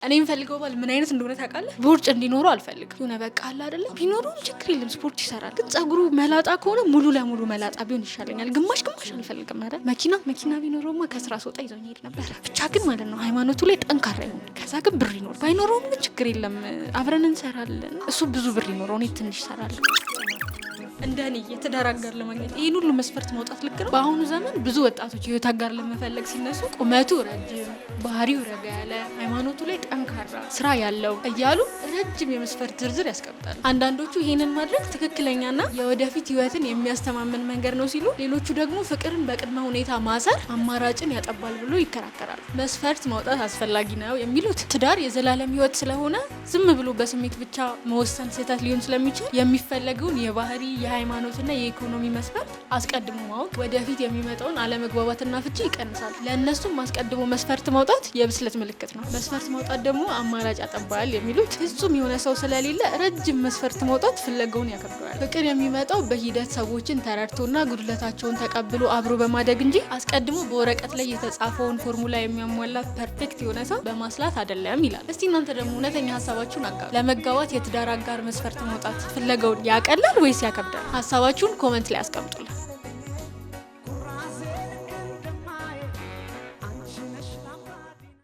እኔ የምፈልገው ባል ምን አይነት እንደሆነ ታውቃለህ? ቦርጭ እንዲኖረው አልፈልግም። የሆነ በቃ አለ አይደለ? ቢኖረውም ችግር የለም፣ ስፖርት ይሰራል። ግን ጸጉሩ መላጣ ከሆነ ሙሉ ለሙሉ መላጣ ቢሆን ይሻለኛል። ግማሽ ግማሽ አልፈልግም። ኧረ መኪና ቢኖረውማ ከስራ ስወጣ ይዞኝ ሄድ ነበር። ብቻ ግን ማለት ነው ሃይማኖቱ ላይ ጠንካራ ይሁን። ከዛ ግን ብር ይኖር ባይኖረውም ግን ችግር የለም፣ አብረን እንሰራለን። እሱ ብዙ ብር ይኖረው፣ እኔ ትንሽ እሰራለሁ። እንደ እኔ የትዳር አጋር ለማግኘት ይህን ሁሉ መስፈርት ማውጣት ልክ ነው? በአሁኑ ዘመን ብዙ ወጣቶች የህይወት አጋር ለመፈለግ ሲነሱ ቁመቱ ረጅም፣ ባህሪው ረጋ ያለ፣ ሃይማኖቱ ላይ ጠንካራ፣ ስራ ያለው እያሉ ረጅም የመስፈርት ዝርዝር ያስቀምጣሉ። አንዳንዶቹ ይህንን ማድረግ ትክክለኛና የወደፊት ህይወትን የሚያስተማምን መንገድ ነው ሲሉ፣ ሌሎቹ ደግሞ ፍቅርን በቅድመ ሁኔታ ማሰር አማራጭን ያጠባል ብሎ ይከራከራሉ። መስፈርት ማውጣት አስፈላጊ ነው የሚሉት ትዳር የዘላለም ህይወት ስለሆነ ዝም ብሎ በስሜት ብቻ መወሰን ስህተት ሊሆን ስለሚችል የሚፈለገውን የባህሪ፣ የሃይማኖትና የኢኮኖሚ መስፈርት አስቀድሞ ማወቅ ወደፊት የሚመጣውን አለመግባባትና ፍቺ ይቀንሳል። ለእነሱም አስቀድሞ መስፈርት ማውጣት የብስለት ምልክት ነው። መስፈርት ማውጣት ደግሞ አማራጭ ያጠባል የሚሉት ፍጹም የሆነ ሰው ስለሌለ ረጅም መስፈርት ማውጣት ፍለጋውን ያከብደዋል። ፍቅር የሚመጣው በሂደት ሰዎችን ተረድቶና ጉድለታቸውን ተቀብሎ አብሮ በማደግ እንጂ አስቀድሞ በወረቀት ላይ የተጻፈውን ፎርሙላ የሚያሟላ perfect የሆነ ሰው በማስላት አይደለም ይላል። እስቲ እናንተ ደግሞ እውነተኛ ሀሳባችሁን አጋሩ። ለመጋባት የትዳር አጋር መስፈርት ማውጣት ፍለጋውን ያቀላል ወይስ ያከብዳል? ሀሳባችሁን comment ላይ አስቀምጡ።